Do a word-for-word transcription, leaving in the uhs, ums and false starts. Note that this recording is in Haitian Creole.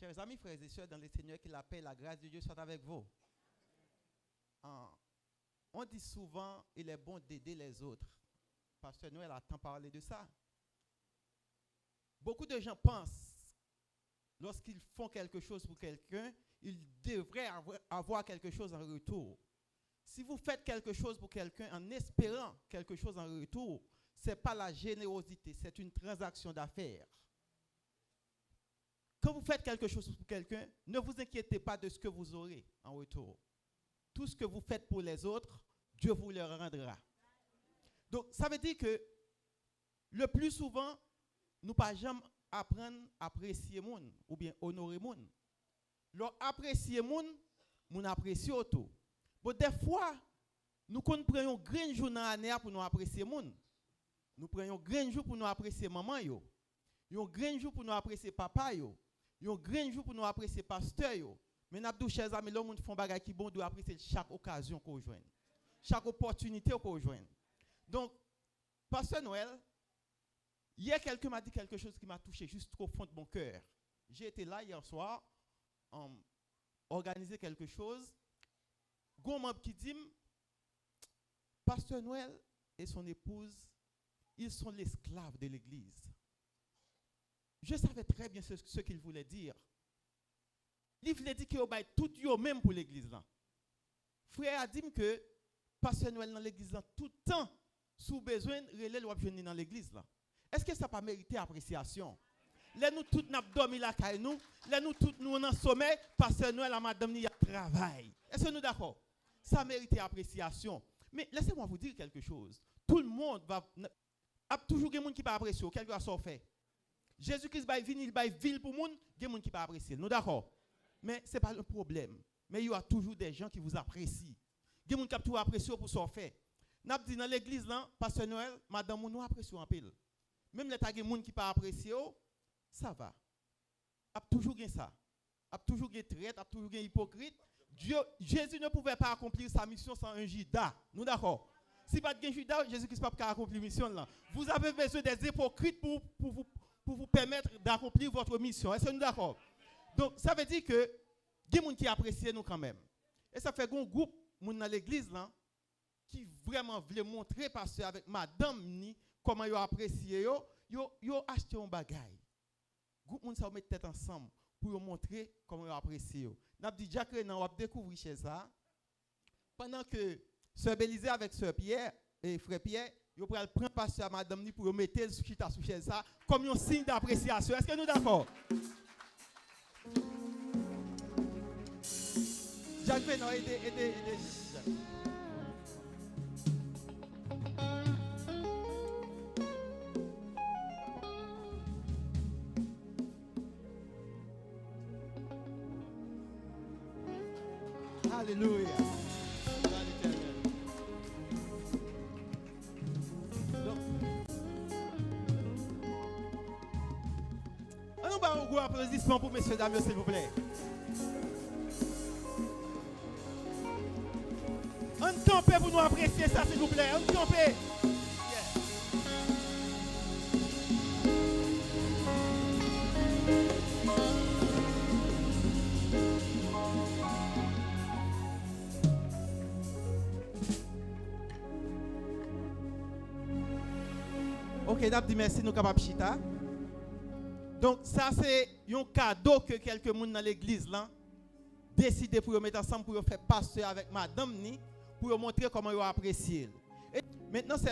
Chers amis, frères et sœurs dans le Seigneur, que la paix et la grâce de Dieu soient avec vous. Ah, on dit souvent, il est bon d'aider les autres. Pasteur Noël a tant parlé de ça. Beaucoup de gens pensent, lorsqu'ils font quelque chose pour quelqu'un, ils devraient avoir, avoir quelque chose en retour. Si vous faites quelque chose pour quelqu'un en espérant quelque chose en retour, c'est pas la générosité, c'est une transaction d'affaires. Quand vous faites quelque chose pour quelqu'un, ne vous inquiétez pas de ce que vous aurez en retour. Tout ce que vous faites pour les autres, Dieu vous le rendra. Donc, ça veut dire que le plus souvent, nou pa janm aprann apresye moun oubyen onore moun. Lè w apresye moun, moun apresye w tou. Bon, dèfwa, nou konn pran yon grenn jou nan ane a pou nou apresye moun. Nou pran yon grenn jou pou nou apresye manman yo. Yon grenn jou pou nou apresye papa yo. Yon grenn jou pou nou apresye pastè yo. Men n ap di w, chè zanmi, lè yon moun fè yon bagay ki bon, w dwe apresye l chak okazyon ke w jwenn. Chak opòtinite ke w jwenn. Donk, Pasteur Noël, hier, quelqu'un m'a dit quelque chose qui m'a touché jusqu'au fond de mon cœur. J'ai été là hier soir, euh, organiser quelque chose. Gon manm ki di m, Pasteur Noël et son épouse, ils sont l'esclave de l'église. Je savais très bien ce, ce qu'il voulait dire. Li vle di ke yo bay tout yo menm pou legliz lan. Frè a di m ke Pastè Nwèl nan legliz lan tout tan. Si w bezwen l, rele l, w ap jwenn li nan legliz lan. Èske sa pa merite apresyasyon? Lè nou tout n ap dòmi lakay nou, lè nou tout nou nan somèy, Pastè Nwèl a madanm ni y ap travay. Èske nou dakò? Sa merite apresyasyon. Mais laissez-moi vous dire quelque chose. Tout le monde va, ap toujou gen moun ki pa apresye w, kèlkeswa sa w fè. Jezi Kris bay vini, li bay vi l pou moun, gen moun ki pa apresye l. Nou dakò? Men se pa yon pwoblèm. Men il y a toujours des gens qui vous apprécient. Gen moun k ap toujou apresye w pou sa w fè. N ap di nan legliz lan, Pastè Nwèl, madanm ou, nou apresye w anpil. Menm lè ta gen moun ki pa apresye w, sa va. Ap toujou gen sa. Ap toujou gen trèt, ap toujou gen ipokrit. Dieu, Jésus ne pouvait pas accomplir sa mission sans un Judas. Nou dakò? Si pa t gen Jida, Jezi Kris p ap ka akonpli misyon l lan. Vous avez besoin des hypocrites pour, pour vous, pour vous permettre d'accomplir votre mission. Èske nou dakò? Donk, sa vle di ke gen moun ki apresye nou kanmenm. E sa fè gen yon gwoup moun nan legliz lan ki vrèman vle montre pastè avèk madanm ni kòman yo apresye yo, yo, yo achte yon bagay. Gwoup moun sa yo met tèt ansanm pou yo montre kòman yo apresye yo. N ap di Dyak Renan, w ap dekouvri chèz sa a. Pandan ke sè Belize avèk sè Pyè, e frè Pyè, yo pral pran pastè a madanm ni pou yo mete l sou, chita sou chèz sa a, kòm yon siy dapresyasyon. Èske nou dakò? Dyak Renan, ede, ede, ede. Alelouya. Glwa Letènèl. Donk, ann nou ba yon gwo aplodisman pou mesye dam yo, silvouplè. Ann kanpe pou nou apresye sa, silvouplè. Ann kanpe. Yeah. Ok, n ap di mèsi, nou kapab chita. Donk, sa se yon kado ke kèlke moun nan legliz lan deside pou yo met ansanm pou yo fè pastè avèk madanm ni, pou yo montre kòman yo apresye l. E mentnan, sè